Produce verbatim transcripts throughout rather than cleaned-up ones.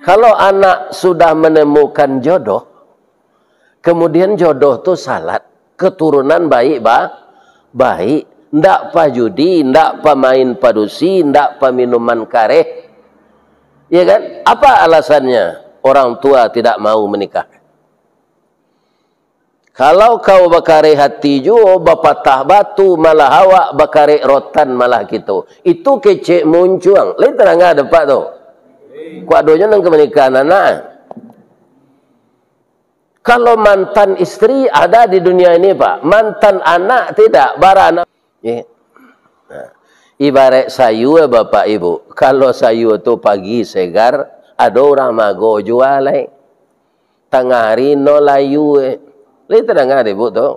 Kalau anak sudah menemukan jodoh, kemudian jodoh tu salat, keturunan baik, ba-, baik, ndak pajudi, ndak pamain padusi, ndak paminuman kareh, ya kan? Apa alasannya orang tua tidak mau menikah? Kalau kau bakareh hati juo, bapatah batu, malah awak bakarek rotan malah kito. Itu kecek muncuang. Lai tadanga dek Apak tu? Kok adonyo nan ka manikahan anak? Kalau mantan istri ada di dunia ini, Pak. Mantan anak tidak, baranak. Eh. Nah. Ibarat sayua, Bapak Ibu. Kalau sayua tu pagi segar, ado urang mago jua lai. Tangah hari no layu, eh. Lai tadanga dek Ibu tu?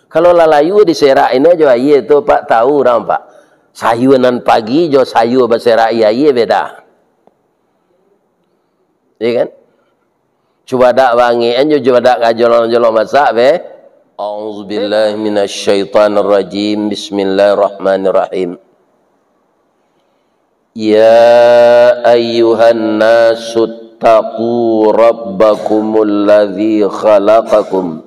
Kalau lah layu diserak ino jo aia tu, Pak, tahu urang, Pak. Sayua nan pagi jo sayua baserak aia beda. Ya kan? Cubadak bangek an jo cubadak ka jolong-jolong masak, beh. A'udzubillahi minasyaitonirrajim. Bismillahirrahmanirrahim. Ya ayyuhan nasu ttaqu rabbakumul ladzi khalaqakum.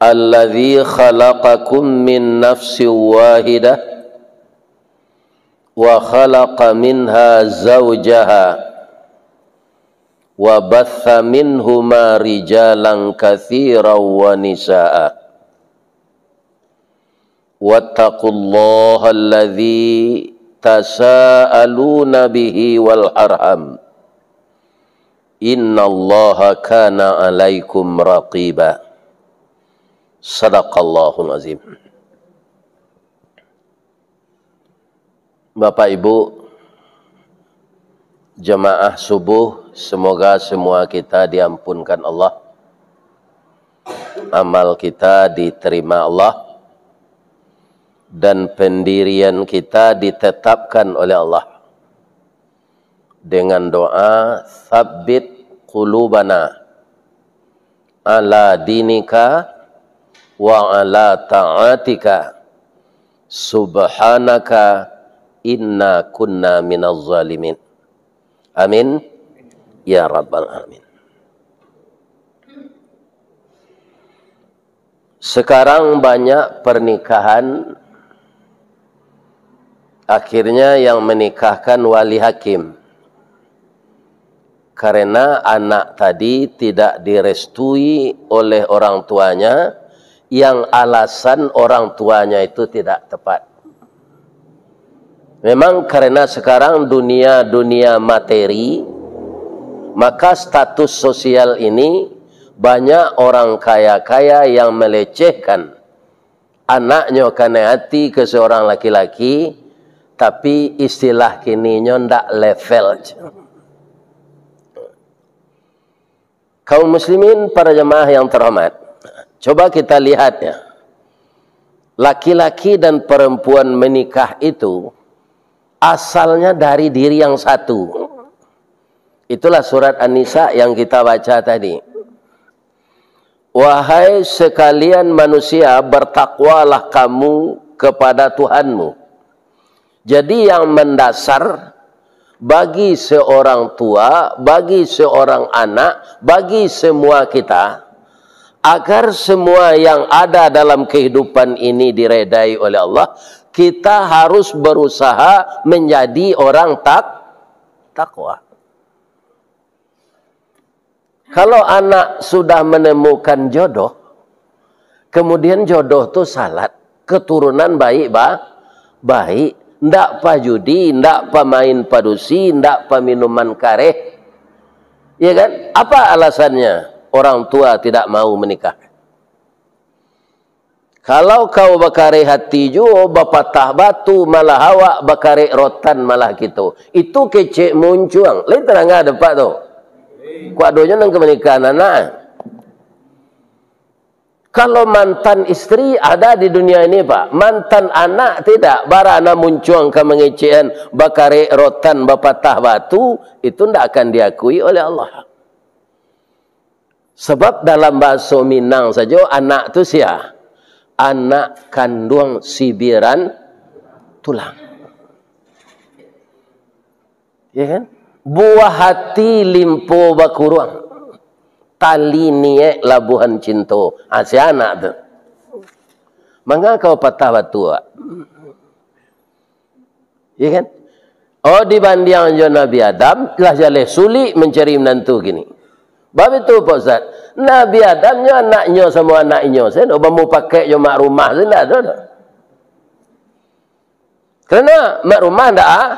Alladzi khalaqakum min nafsin wahidah, wa khalaqa minha zaujaha, wa batha minhuma rijalan katsiran wa nisaa. Wattaqullaha alladzi tasaaluna bihi wal arham. Innallaha kana alaikum raqiba. Sadaqallahul azim. Bapak Ibu, jamaah subuh, semoga semua kita diampunkan Allah, amal kita diterima Allah, dan pendirian kita ditetapkan oleh Allah. Dengan doa, "Tsabbit qulubana ala dinika wa ala ta'atika. Subhanaka inna kunna minaz zalimin." Amin. Ya Rabbal Alamin. Sekarang banyak pernikahan, akhirnya yang menikahkan wali hakim. Karena anak tadi tidak direstui oleh orang tuanya, yang alasan orang tuanya itu tidak tepat. Memang karena sekarang dunia, dunia materi, maka status sosial ini banyak orang kaya-kaya yang melecehkan anaknyo kanai hati ke seorang laki-laki, tapi istilah kininyo ndak level. Kaum muslimin, para jamaah yang terhormat, coba kita lihat ya, laki-laki dan perempuan menikah itu asalnya dari diri yang satu. Itulah surat An-Nisa yang kita baca tadi. Wahai sekalian manusia, bertakwalah kamu kepada Tuhanmu. Jadi, yang mendasar bagi seorang tua, bagi seorang anak, bagi semua kita, agar semua yang ada dalam kehidupan ini diredai oleh Allah, kita harus berusaha menjadi orang tak-, takwa. Kalau anak sudah menemukan jodoh, kemudian jodoh tu salat, keturunan baik, ba-, baik, ndak pajudi, ndak pamain padusi, ndak paminuman kareh, ya kan? Apa alasannya orang tua tidak mau menikah? Kalau kau bakareh hati juo, bapatah batu, malah awak bakarek rotan malah kito. Itu kecek muncuang. Lain tadanga dek Apak tu. Kok adonyo nan ka manikahan anak. Kalau mantan istri ada di dunia ini, Pak. Mantan anak tidak, bara nan muncuang ka mangecekan, bakarek rotan, bapatah batu, itu ndak akan diakui oleh Allah. Sebab dalam bahaso Minang sajo, anak tu sia? Anak kanduang sibiran tulang. Ya kan? Buah hati limpo bakuruang, tali niaik labuhan cinto. Ah, si anak tu. Manga kau patah batua. Ya kan? Oh, dibandiang jo Nabi Adam, lah jaleh sulik mancari minantu kini. Bab itu, Pak Ustaz. Nabi Adam nyo anaknyo samo anak inyo, saya nak bamupakek jo mak rumah, saya ndak ada dah. Karena mak rumah ndak a-,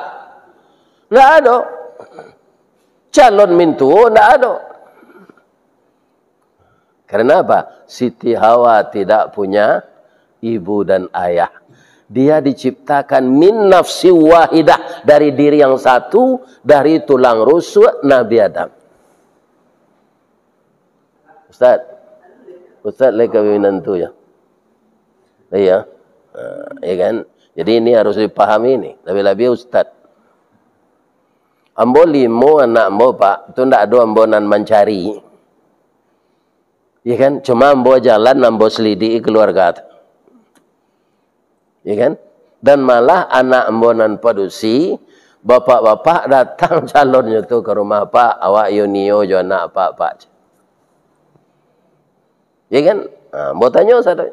ndak ada. Calon mintuo ndak ada. Karena apa? Siti Hawa tidak punya ibu dan ayah. Dia diciptakan min nafsi wahidah, dari diri yang satu, dari tulang rusuk Nabi Adam. Ustaz, Ustaz lai kawin minantu ya? Iya. Ha, ya kan? Jadi ini harus dipahami ni, lebih-lebih Ustaz. Ambo limo anak ambo, Pak, tu ndak ado ambo nan mancari. Ya kan? Cuma ambo jalan, ambo selidiki keluarga tu. Ya kan? Dan malah anak ambo nan padusi, bapak-bapak datang calonnyo tu ka rumah, "Pak, awak iyo nio jo anak apak, Pak." Ya kan? Ha, ambo tanyo sado.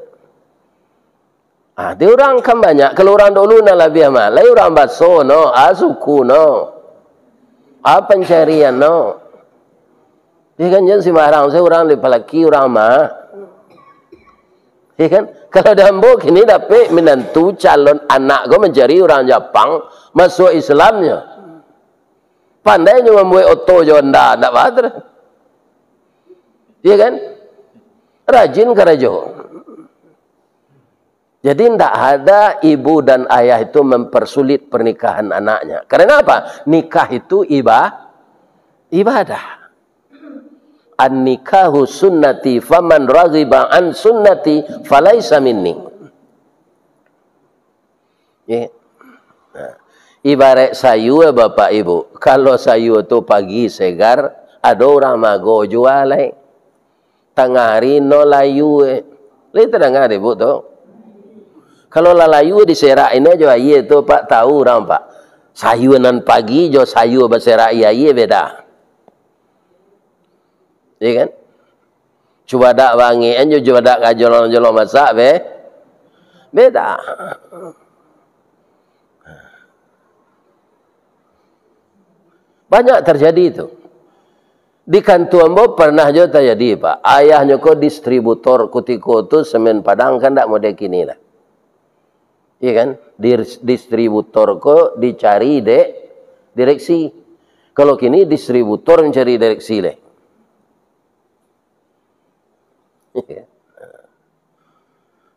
Ah, di urang kan banyak. Kalau urang dulu nan labiah mah, lai urang baso no, a suku no, a pancarian no. Ya kan, jan simbarang se urang dipalaki urang mah. Ya kan? Kalau di ambo kini dapek minantu calon anak ko mancari urang Japang, masuak Islamnyo. Pandai nyo mambuek oto jo Honda, ndak batur. Ya kan? Rajin karajo. Jadi, ndak ada ibu dan ayah itu mempersulit pernikahan anaknya. Karena apa? Nikah itu iba-, ibadah. "An-nikahu sunnati, faman raghiba an sunnati, falaisa minni." Ya. Nah, ibarat sayua, Bapak Ibu. Kalau sayua tu pagi segar, ado urang mago jua lai. Tangah ari no layu, eh. Lai tadanga dek Ibu tu? Kalau lah layu, diserak ino jo aia tu, Pak, tahu urang, Pak. Sayua nan pagi jo sayua baserak aia, aia beda. Ya kan? Cubadak bangek an jo cubadak ka jolong-jolong masak, be-, beda. Banyak terjadi tu. Di kantua ambo pernah jo tajadi, Pak. Ayahnyo ko distributor kutiko tu, semen Padang kan ndak model kini lah. Iya kan? Dir-, distributor ko dicari dek direksi. Kalau kini distributor mancari direksi leh.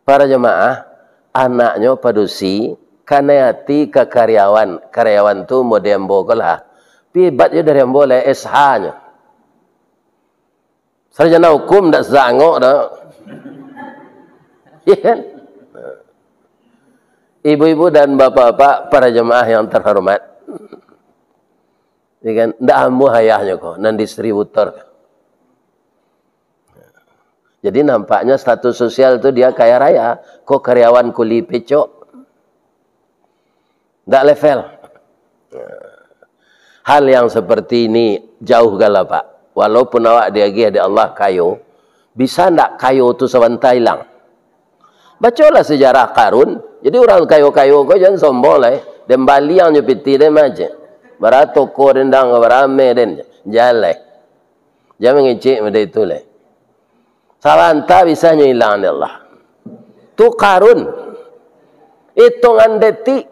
Para jamaah, anaknyo padusi, kanai ati ka karyawan, karyawan tu model ambo ko lah. Pi hebat jo dari ambo lah, S H nyo. Sarjana hukum ndak sangok doh. Iya kan? Ibu-ibu dan bapak-bapak, para jamaah yang terhormat. Iya kan? Ndak ambo ayahnyo ko, nan distributor. Jadi, nampaknya status sosial tu dia kaya raya. Ko karyawan kuli pecok. Ndak level. Hal yang seperti ini jauh galo, Pak. Walaupun awak diagiah dek Allah kayo, bisa ndak kayo tu sabanta ilang? Bacolah sejarah Karun. Jadi, urang kayo-kayo ko jan sombong lai. Den baliangnyo pitih den mah, cek. Bara toko den dang, bara ameh den. Jan lai. Jan mangecek model itu lai. Sabanta bisa nyo ilang dek Allah. Tu Karun. Itungan detik,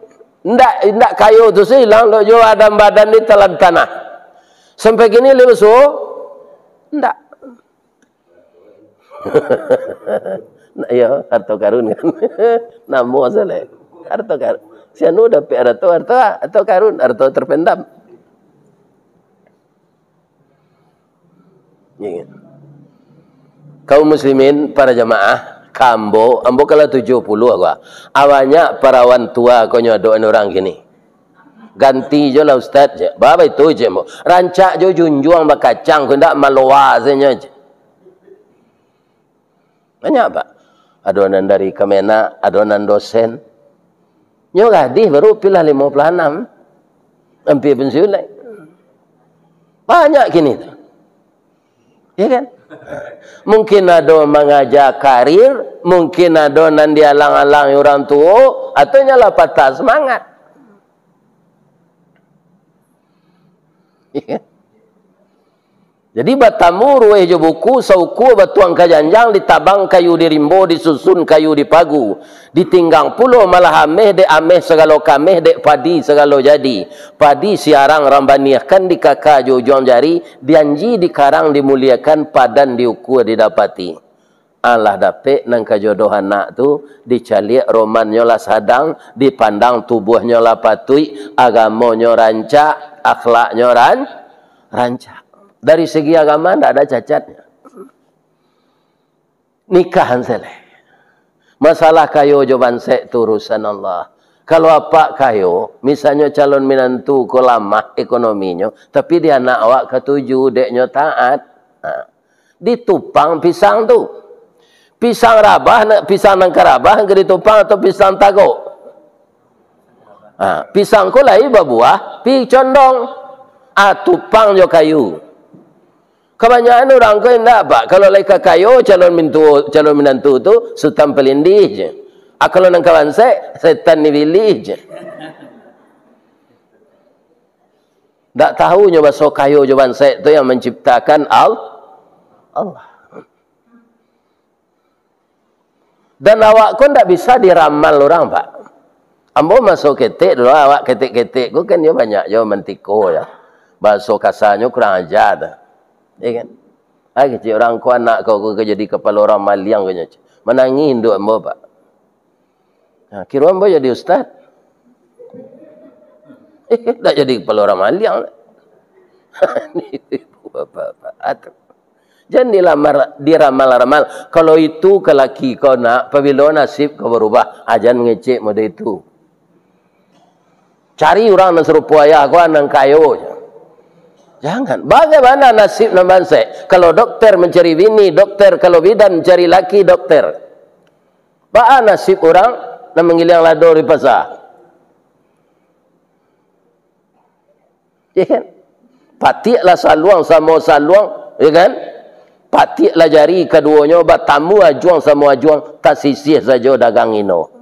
ndak, ndak kayo tu se ilang, dok jo badan-badan ditelan tanah. Sampai kini lai basuo? Ndak. Nah, iyo, harto karun kan. Namo salah. Harto karun. Si anu dapek harto, harto, harto karun, harto terpendam. Iya kan? Kaum muslimin, para jamaah, ka ambo, ambo kalah tujuah puluah gua. Abanyak parawan tua ko nyo adok urang kini. Ganti jo lah ustaz, cek. Baa itu, cek ambo. Rancak jo junjuang bakacang, ko ndak malowa se nyo, cek. Banyak, Pak. Ado nan dari Kemenag, ado nan dosen. Nyo gadih baru pilah limo puluah anam. Ampia pensiun lai. Banyak kini tu. Ya kan? Mungkin ado mangaja karir, mungkin ado nan dialang-alangi urang tuo, atau nyo lah patah semangat. Ya kan? Jadi batamu rueh jo buku, saukua batuang ka janjang, ditabang kayu di rimbo, disusun kayu di pagu, ditinggang pulo malah ameh, dek ameh sagalo kameh, dek padi sagalo jadi. Padi siarang rambaniahkan, dikaka jo ujuang jari, dianji dikarang dimuliakan, padan diukua didapati. Alah dapek nan ka jodoh anak tu, dicaliak romannyo lah sadang, dipandang tubuahnyo lah patuik, agamonyo rancak, akhlaknyo ran-, rancak. Dari segi agama ndak ada cacatnyo. Nikahan seleh. Masalah kayo jo bansek tu urusan Allah. Kalau apak kayo, misalnyo calon minantu ko lamah ekonominyo, tapi di anak awak katuju, deknyo taat. Ha. Ditupang pisang tu. Pisang rabah, na-, pisang nan ka rabah ka ditupang atau pisang tagok? Ha, pisang ko lai babuah, pi condong. Ah, tupang jo kayu. Kabanyakan urang ko indak, Pak. Kalau lai ka kayo, calon mintu-, calon minantu tu, sutan palindih je. Ah, kalau nan ka bansek, setan ni bilih je. Ndak tahu nyo baso kayo jo bansek tu yang manciptakan Al-, Allah. Dan awak ko ndak bisa diramal urang, Pak. Ambo maso ketek dulu, awak ketek-ketek ko kan yo banyak yo mantiko yo. Baso kasanyo kurang aja tu. Ya kan? Ah, kecek urang ko anak kau ko jadi kapalo urang maliang ko nyo. Manangih induak ambo, Pak. Nah, kiro ambo jadi ustaz. Eh, ndak jadi kapalo urang maliang. Ibu bapak-bapak. Atuh. Jan dilamar, diramal-ramal. Kalau itu ka laki kau nak, pabilo nasib kau barubah, ah, jan mangecek model itu. Cari urang nan sarupo ayah kau, nan kayo. Jangan. Bagaimana nasib nan bansek? Kalau dokter mancari bini, dokter kalau bidan mancari laki, dokter. Baa nasib urang nan manggiliang lado di pasa? Ya kan? Patiaklah saluang samo saluang, ya kan? Patiaklah jari kaduonyo, batamu ajuang samo ajuang, tasisih sajo dagang ino.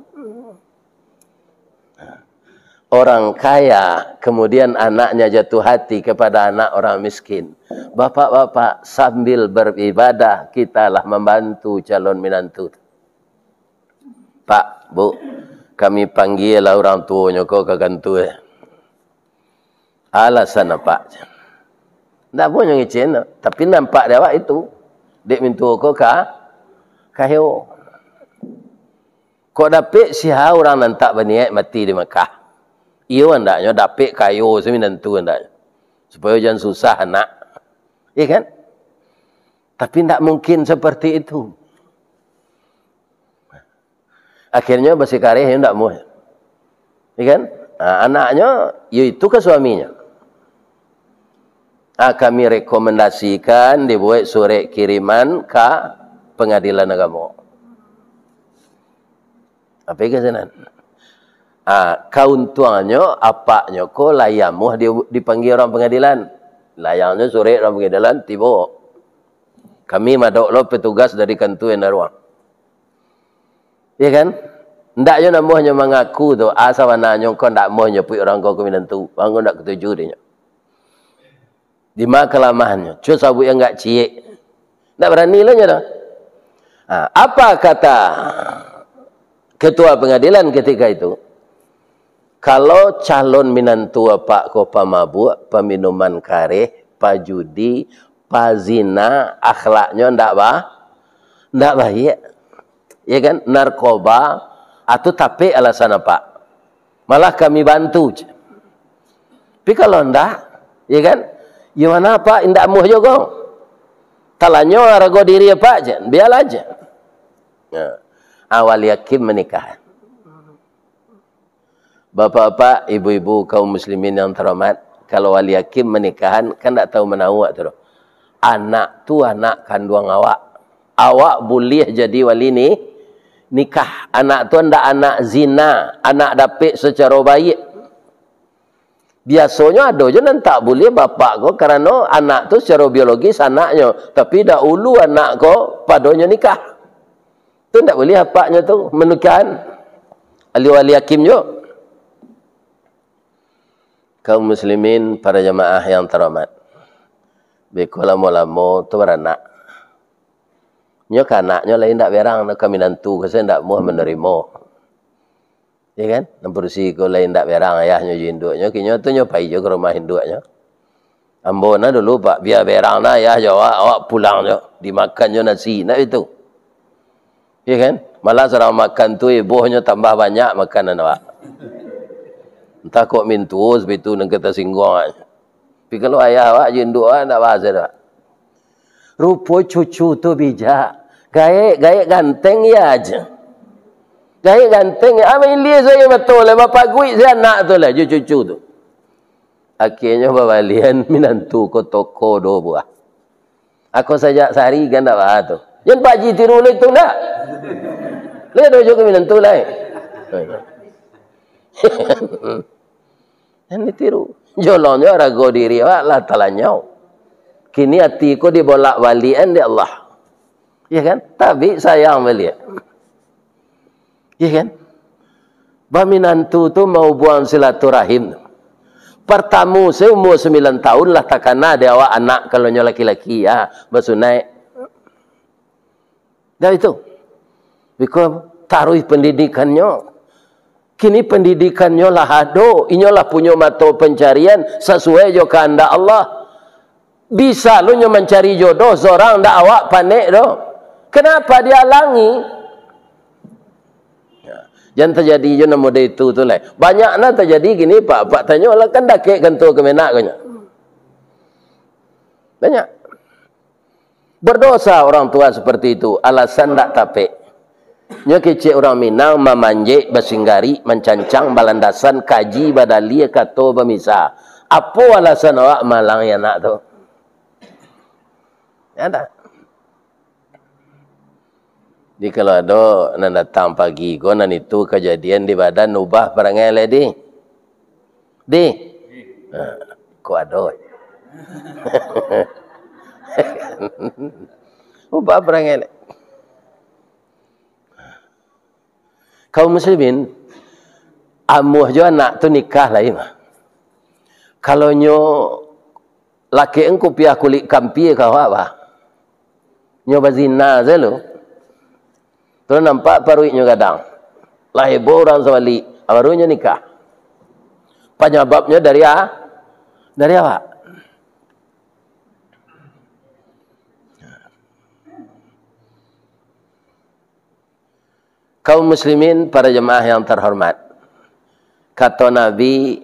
Orang kaya, kemudian anaknya jatuh hati kepada anak orang miskin. Bapak-bapak, sambil beribadah, kitalah mambantu calon minantu. Pak, Bu, kami panggialah urang tuonyo ko ka kantua. Alasan apak? Ndak apo nyo ngecek, tapi nampak di awak itu. Dek mintuo ko ka, kayo. Kok dapek sia urang nan tak baniaik mati di Mekah? Iyo andaknyo dapek kayo si minantu andaknyo. Supayo jan susah anak. Iya kan? Tapi ndak mungkin seperti itu. Akhirnyo basikareh yo ndak muah. Ya kan? Ah, anaknyo, yo itu ka suaminyo. Ah, kami rekomendasikan dibuek surek kiriman ka Pangadilan Agamo. Apo ka sinan? Ah, kauntuangannyo, apaknyo ko lai amuah di, dipanggia urang pangadilan. Layangnyo surek urang pangadilan, tibo. Kami madok lo petugas dari kantua yang naruang. Iya kan? Ndak nyo namuahnyo mangaku tu, ah, sabananyo ko ndak amuah nyapuik urang ko ka minantu. Urang ko ndak katuju dek nyo. Di ma kalamahannyo? Cubo sabuik yang agak ciek. Ndak barani lo nyo tu. Ah, apa kata ketua pangadilan ketika itu? Kalau calon minantu apak ko pamabuak, paminuman kareh, pajudi, pazina, akhlaknyo ndak ba-, ndak baiak, ya kan, narkoba, ah, tu tapek alasan apak. Malah kami bantu, cek. Tapi kalau ndak, ya kan, ya mana apak indak amuah jugo. Talanyo harago diri apak, cek. Bialah, cek. Nah, ah, wali hakim manikah. Bapak-bapak, ibu-ibu, kaum muslimin yang terhormat, kalau wali hakim manikahan, kan ndak tahu manawak tu doh. Anak tu anak kanduang awak. Awak buliah jadi wali ni, nikah. Anak tu ndak anak zina, anak dapek sacaro baiak. Biasonyo ado jo nan tak buliah bapak ko, karano anak tu sacaro biologis anaknyo, tapi dahulu anak ko padonyo nikah. Tu ndak buliah apaknyo tu menukahan. Ahli-ahli hakim jo. Kaum muslimin, para jamaah yang terhormat. Beko lamo-lamo tu baranak. Nyo ka anaknyo lai ndak berang, ka minantu ko se ndak muah manarimo. Ya kan? Nan padusi ko lai ndak berang ayahnyo jo induaknyo, kinyo tu nyo pai jo ka rumah induaknyo. Ambo nah dulu, Pak, bia berang nah ayah jo awak, awak pulang jo, dimakannyo nasi, ndak itu? Ya kan? Malah surang makan tu, ibohnyo tambah banyak makanan awak. Entah kok mintuo sabitu nan ka tasingguang awak. Tapi kalau ayah awak jo induak awak, ndak bahas doh. Rupo cucu tu bijak. Gaek, gaek ganteng ya aja. Gaek ganteng, ah, mailia sajo mato lah, bapaguik sajo anak tu lah, jo cucu tu. Akhirnyo babalian minantu ko toko duo buah. Ako sajak sahari kan ndak baa tu. Jan Pak Haji tiru lah itu ndak? Lai ado jo ka minantu lai. Jan ditiru. Jolongnyo arago diri awak lah talanyau. Kini ati ko dibolak-balikan dek Allah. Ya kan? Tabik sayang baliak. Ya kan? Baminantu tu mahubuang silaturahim. Partamo se umua sambilan taun lah takana dek awak anak, kalau nyo laki-laki, ya, basunaik. Dah itu. Biko taruih pandidikannyo. Kini pandidikannyo lah ado, inyo lah punyo mato pancarian sasuai jo kahandak Allah. Bisa lo nyo mancari jodoh sorang, ndak awak panek doh. Kenapa dialangi? Ya. Jan tajadi jo nan model itu tu lai. Banyak nah tajadi kini, Pak. Pak tanyolah, kan dakek kantua Kemenag ko nyo. Banyak. Berdosa orang tua seperti itu, alasan ndak tapek. Nyo kecek urang Minang, mamanjek, basinggarik, mancancang, balandasan, kaji, badalia, kato, bamisa. Apo alasan awak maalangi anak tu? Ndak ado. Jadi kalau ado nan datang pagi ko, nan itu kajadian di badan, ubah parangai lai, Di. Di. Ha, ko ado. Ubah parangai lai. Kaum muslimin, amuah jo anak tu nikah lai mah. Kalau nyo lakek kupiah kulik kampia ka awak, bah. Nyo bazina sajo lo. Tu nampak paruiknyo gadang. Lah heboh urang sabalik, baru nyo nikah. Panyababnyo dari a-, dari awak. Kaum muslimin, para jamaah yang terhormat. Kato Nabi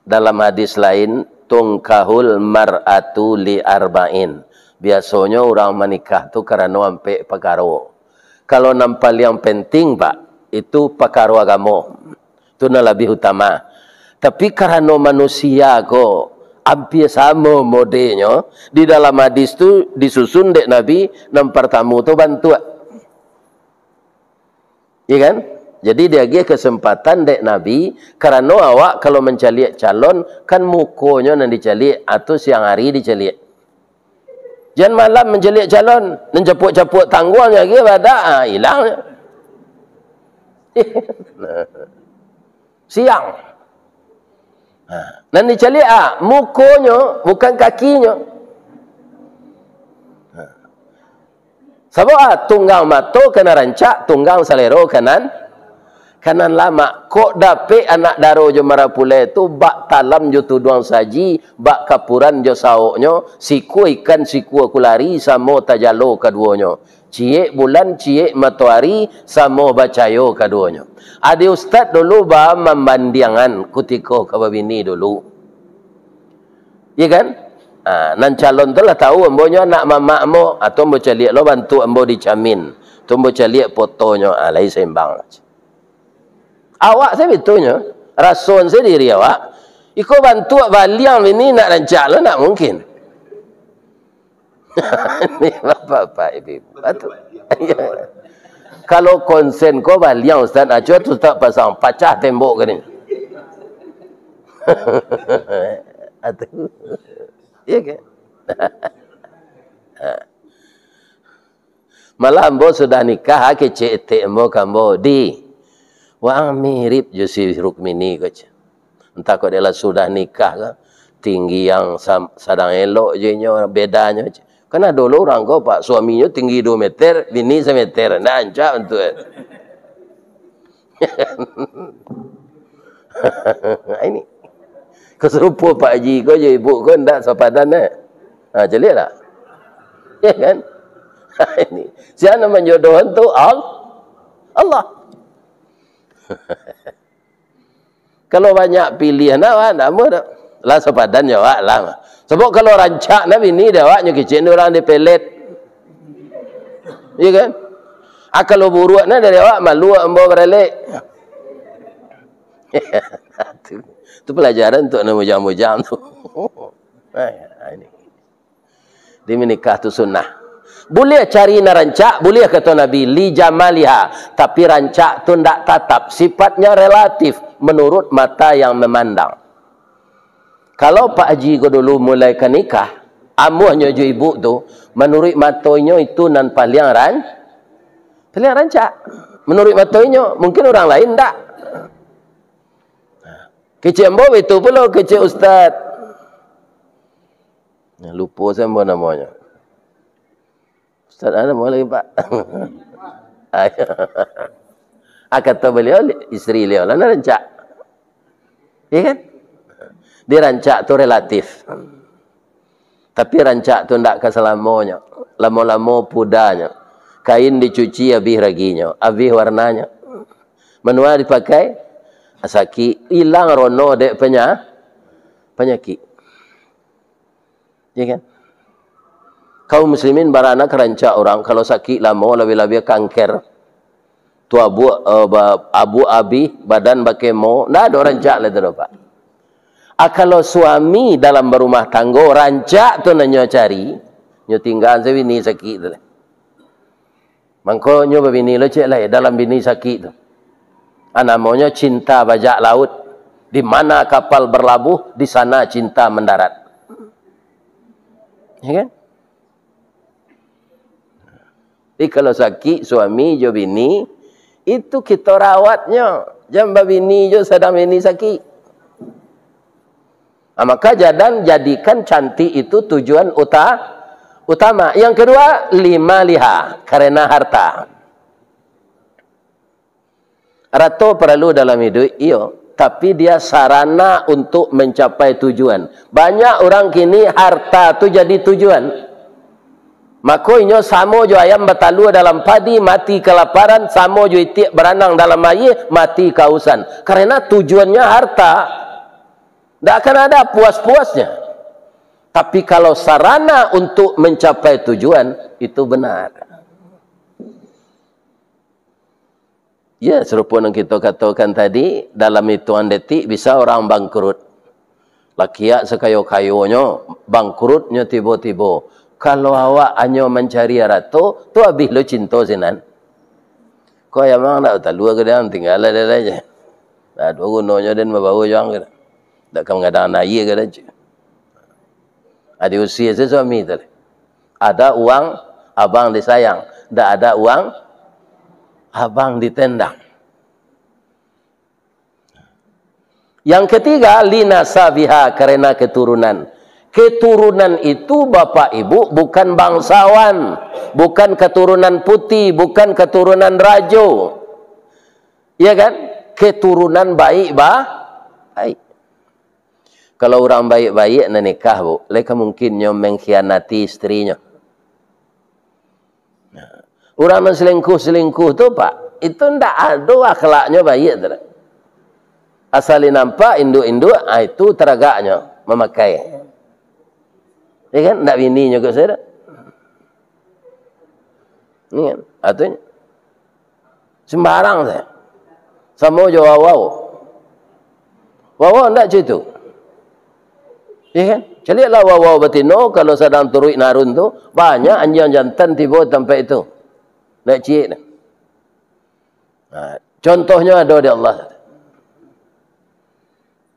dalam hadis lain, "Tunkahul mar'atu li arba'in." Biasonyo urang manikah tu karano ampek pakaro. Kalau nan paliang penting, Pak, itu pakaro agamo. Tu nan labiah utama. Tapi karano manusia ko ampia samo modenyo, di dalam hadis tu disusun dek Nabi, nan partamo tu bantuak. Iya kan? Jadi diagiah kesempatan dek Nabi, karano awak kalau mancaliak calon, kan mukonyo nan dicaliak, atau siang hari dicaliak. Jan malam mancaliak calon, nan capuak-capuak tangguang nyo agiah badak, ah, ilang. Siang. Ha. Nan dicaliak, ah, mukonyo, bukan kakinyo. Ha. Sabab, ah, tunggang mato ka nan rancak, tunggang salero ka nan, ka nan lamak. Kok dapek anak daro jo marapulai tu, bak talam jo tuduang saji, bak kapuran jo saoknyo, sikua ikan, sikua kulari, samo tajalo kaduonyo. Ciek bulan, ciek matoari, samo bacayo kaduonyo. Ade ustad dulu ba mambandiangan kutiko ka babini dulu. Iya kan? Ha, nan calon tu lah tahu, ambo nyo anak mamak ambo, atau ambo caliak lo bantuak ambo di camin. Tu ambo caliak fotonyo, ha, lai saimbang. Awak sabitunyo, rason sadiri awak, iko bantuak baliang bini nak rancak lo, ndak mungkin. Ini bapak-bapak, ibu-ibu. Batua. Kalau konsen ko baliang, Ustaz, acuah tu tak pasang, pacah tembok ko ni. Atu. Iya kan? Malah ambo sudah nikah, kecek etek ambo ka ambo, "Di, waang mirip jo si Rukmini," ko cek. Entah kok dia lah sudah nikah ka, tinggi yang sam-, sadang elok je inyo, bedanyo cek. Kan ado lo urang ko, Pak, suaminyo tinggi duo meter, bini sameter, ndak rancak tu. Ini. Kok sarupo Pak Haji ko jo ibu ko ndak sapadan, eh? Ha, caliaklah. Ya kan? Ha, ini. Sia nan manjodohkan tu Al-, Allah. Kalau banyak pilihan awak, ndak amuah doh. Lah sapadan jo awak lah. Sabab kalau rancak nah bini dek awak, nyo kecek ni urang dipelet. Iya kan? Ah, kalau buruak nah dari awak, malu ambo baralek. Tu, tu pelajaran untuk anak bujang-bujang tu. Nah, ini. Di menikah tu sunnah. Buliah cari nan rancak, buliah, kato Nabi, "Li jamaliha." Tapi rancak tu ndak tatap, sifatnya relatif menurut mata yang memandang. Kalau Pak Haji ko dulu mulai ka nikah, amuahnyo jo ibu tu, manuruik mato inyo itu nan paliang ran-, paliang rancak. Manuruik mato inyo, mungkin urang lain ndak. Kecek ambo itu pulo, kecek ustaz. Nah, lupo sajo ambo namonyo. Ustaz, a namo lagi, Pak? Ah, kato baliau, isteri baliau lah nan rancak. Iya kan? Di rancak tu relatif. Tapi rancak tu ndak ka salamonyo. Lamo-lamo pudanyo. Kain dicuci abih raginyo, abih warnanyo. Manual dipakai, sakik, ilang rono dek penya-, panyakik. Ya kan? Kaum muslimin baranak rancak urang, kalau sakik lamo, labiah-labiah kanker. Tu abuak, eh, ba-, abuak abih, badan bakemo, ndak ado rancak lai tu doh, Pak. Ah, kalau suami dalam barumah tanggo, rancak tu nan nyo cari, nyo tinggaan sajo bini sakik tu lai. Mangko nyo babini lo cek lai, dalam bini sakik tu. Ah, namonyo cinta bajak laut. Di mana kapal berlabuh, di sana cinta mendarat. Ya kan? Jadi kalau sakik suami jo bini, itu kito rawatnyo. Jan babini jo sadang bini sakik. Ah, maka jadan jadikan cantik itu tujuan uta-, utama. Yang kedua, limaliha, karena harta. Arato paralu dalam iduik, iyo, tapi dia sarana untuk mencapai tujuan. Banyak urang kini harta tu jadi tujuan. Mako inyo samo jo ayam batalua dalam padi, mati kalaparan, samo jo itiak baranang dalam aia, mati kausan. Karena tujuannya harta. Ndak akan ada puas-puasnya. Tapi kalau sarana untuk mencapai tujuan, itu benar. Ya, sarupo nan kito katokan tadi, dalam itungan detik bisa urang bangkrut. Lakiak sakayo-kayonyo, bangkrutnyo tibo-tibo. Kalau awak hanyo mancari arato, tu abih lo cinto sinan. Ko ayam ang ndak batalua ka den, tinggalah den lai je. Ndak ado gunonyo den babawo jo ang ka. Ndak ka mangadang aia ka den. Ado usia se suami tu. Ada uang, abang disayang. Ndak ada uang, abang ditendang. Yang ketiga, linasabiha, karena keturunan. Keturunan itu, Bapak Ibu, bukan bangsawan, bukan keturunan putih, bukan keturunan rajo. Ya kan? Keturunan baik, ba-, baik. Kalau urang baiak-baiak nan nikah, Bu, lai ka mungkin nyo mengkhianati istrinyo. Nah, urang nan selingkuh-selingkuh tu, Pak, itu ndak ado akhlaknyo baiak tu doh. Asal dinampak induak-induak, ah, itu taragaknyo mamakai. Ya kan? Ndak bininyo kok sajo. Ni kan? Ah, tu nyo. Sembarang sajo. Samo jo wawau. Wawau ndak cak itu? Ya kan? Caliaklah wawau batino, kalau sadang turuik narun tu, banyak anjiang jantan tibo tampek itu. Ndak ciek tu. Nah, contohnyo ado di Allah.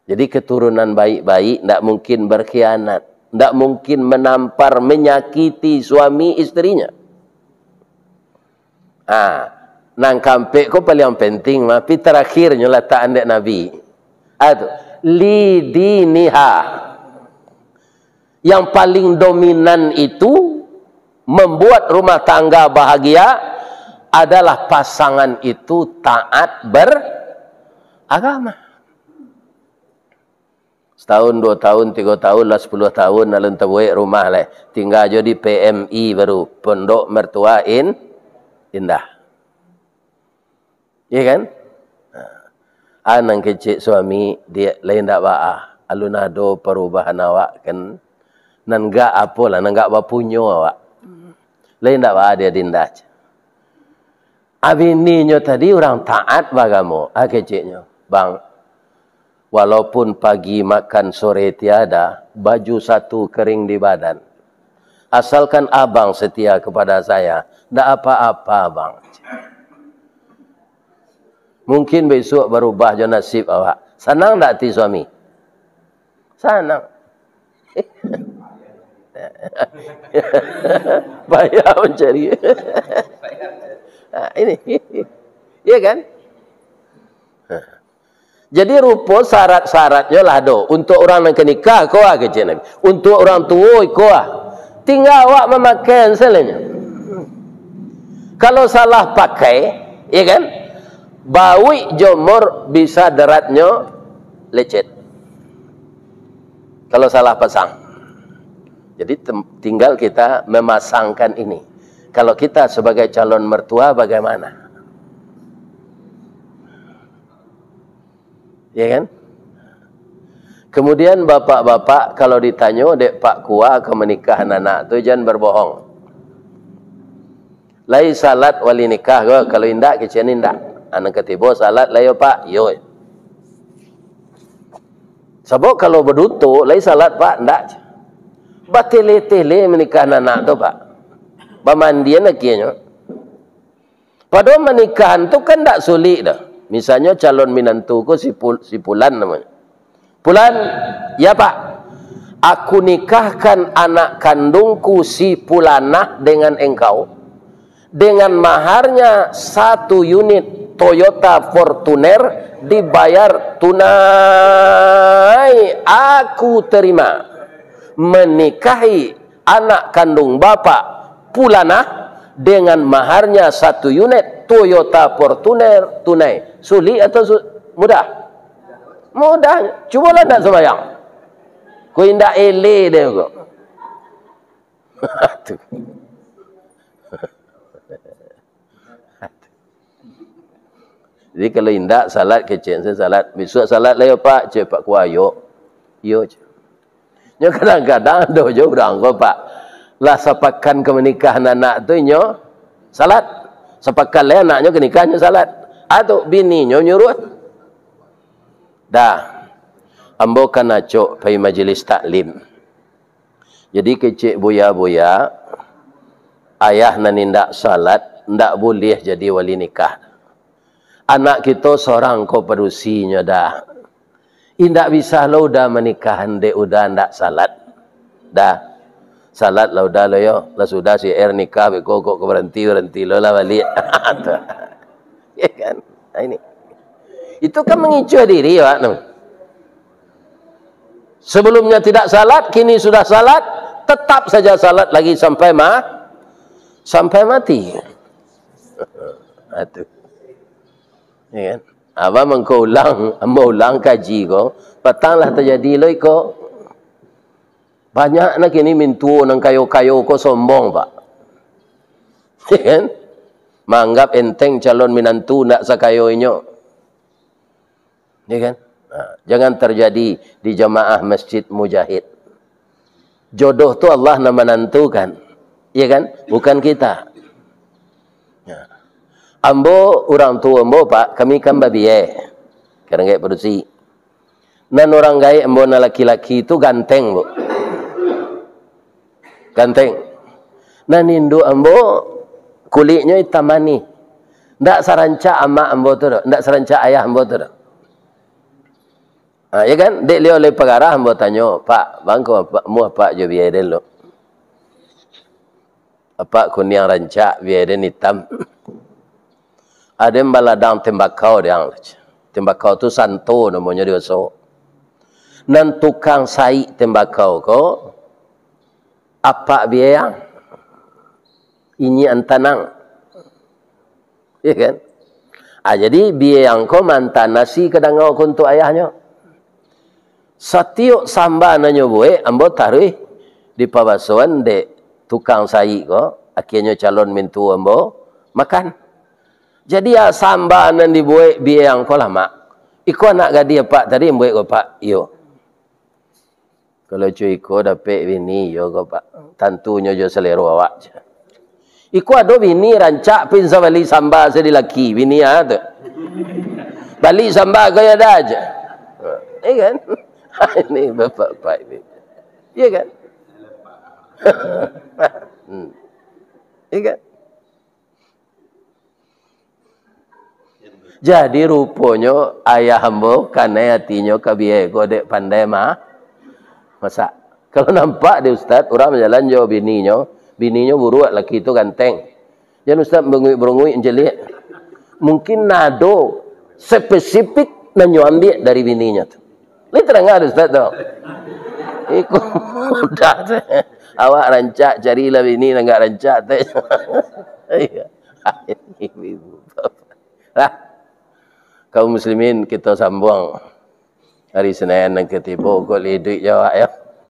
Jadi keturunan baik-baik ndak mungkin berkhianat, ndak mungkin menampar, menyakiti suami istrinya. Ha, nan kampek ko paling penting mah, tapi terakhirnyo latakan dek Nabi. Ah, tu. Lidiniha. Yang paling dominan itu membuat rumah tangga bahagia adalah pasangan itu taat beragama. Satahun, duo tahun, tigo tahun lah, sapuluah tahun alun tabuek rumah lai. Tingga jo di P M I baru, Pondok Mertua In-, Indah. Iya kan? Ha. Ah, nan kecek suami, "Diak, lai ndak baa. Alun ado parubahan awak kan. Nan gak apolah, nan gak bapunyo awak. Lai ndak baa dia dindah." Ah, bininyo tadi urang taat bagamo. Ah, keceknyo, "Bang, walaupun pagi makan, sore tiada, baju satu kering di badan. Asalkan abang setia kepada saya, ndak apa-apa, Bang." Mungkin besok barubah jo nasib awak. Sanang ndak ati suami? Sanang. Payah mancari. Nah, ini. Iya kan? Jadi rupo syarat-syaratnyo lah ado. Untuak urang nan ka nikah ko ah, kecek Nabi. Untuak urang tuo iko ah. Tingga awak mamakai salanyo. Kalau salah pakai, ya kan? Bauik jomor bisa daratnyo lecet. Kalau salah pasang. Jadi tem-, tinggal kita memasangkan ini. Kalau kita sebagai calon mertua bagaimana? Ya kan? Kemudian bapak-bapak kalau ditanyo dek Pak Kua ka manikahan anak tu, jan berbohong. Lai salat wali nikah ko, kalau indak kecek indak. Anak katibo salat lai yo Pak, yo. Sabab kalau baduto, lai salat Pak, ndak. Batele-tele manikahan anak tu Pak. Bamandian akianyo. Padahal manikahan tu kan ndak sulik doh. Misalnyo calon minantu ko si Pul-, si Pulan namonyo. "Pulan, ya Pak, aku nikahkan anak kandungku si Pulanah dengan engkau, dengan maharnya satu unit Toyota Fortuner dibayar tunai. Aku terima menikahi anak kandung Bapak Pulanah dengan maharnya satu unit Toyota Fortuner tunai." Sulik atau su-, mudah? Mudah. Cubolah ndak sumbayang. Ko indak eleh deh ko. Tu. Jadi kalau indak salat, kecek se salat. "Bisuak salat lai yo Pak," cek Pak Kua, "Yo." Yo, cek. Nyo kadang-kadang ado jo urang ko, Pak. Lah sapakan ka manikahan anak tu inyo salat. Sapakan lai anaknyo ka nikah inyo salat. Ah tu, bininyo nyuruah. Dah. Ambo kan acok pai majelis taklim. Jadi kecek buya-buya, ayah nan indak salat, ndak buliah jadi wali nikah. Anak kito sorang ko padusinyo dah. Indak bisa lo Uda manikahan dek Uda ndak salat. Dah. Salat lah Uda lo yo. Lah sudah si Er nikah beko kok ka baranti, baranti lo lah baliak. Ya kan? Nah, ini. Itu kan mangicuah diri, Pak, tu. Sebelumnya tidak salat, kini sudah salat, tetap saja salat lagi sampai ma-, sampai mati. Itu. Ya kan? Abang mangko ulang, ambo ulang kaji ko, patang lah tajadi lo iko. Banyak nah kini mintuo nan kayo-kayo ko sombong, Pak. Ya kan? Maanggap enteng calon minantu ndak sakayo inyo. Ya kan? Nah, jangan terjadi di jamaah Masjid Mujahid. Jodoh tu Allah nan manantukan. Ya kan? Bukan kita. Ya. Ambo, urang tuo ambo, Pak, kami kan babiai. Kadang gaek padusi. Nan urang gaek ambo nan laki-laki tu ganteng, Bu. Ganteng. Nan induak ambo kuliknyo itam manih. Ndak sarancak amak ambo tu doh, ndak sarancak ayah ambo tu doh. Ha, ya kan? Dek liau lai pagarah, ambo tanyo, "Pak, bangko apak, mu apak jo biai den lo? Apak kuniang rancak, biai den itam. Aden baladang tembakau diang." Tembakau tu santo namonyo di Oso. Nan tukang saik tembakau ko, apak biai ang. Inyiak antanang. Ya kan? Ah, jadi biai ang ko maanta nasi ka dangau ko untuak ayahnyo. Satiok samba nan nyo buek, ambo taruih dipabasoan dek tukang saik ko, akhianyo calon mintuo ambo makan. Jadi, ah, samba nan dibuek biai ang ko lamak. Iko anak gadih apak tadi buek ko, Pak? Iyo. Kalau cuy iko dapek bini, iyo ko, Pak. Tantunyo jo salero awak je. Iko ado bini rancak pin sabali samba sadi laki, bini ah tu. Bali samba ko yo dah je. Iya kan? Ini bapak-bapak ini. Iya kan? Hmm. Iya kan? Jadi ruponyo ayah ambo kanai atinyo ka biai ko dek pandai ma-, masak. Kalau nampak di ustaz, urang bajalan jo bininyo, bininyo buruak, laki tu ganteng. Jan ustaz berunguik-berunguik mancaliak. Mungkin nado spesifik nan nyo ambiak dari bininyo tu. Lai tadanga dek ustaz tu. Iko mudah tu. Awak rancak carilah bini nan agak rancak tu. Iya. Ibu-ibu, bapak. Lah. Kaum muslimin, kita sambung hari Senin nan katibo, kok liduik jo awak yo.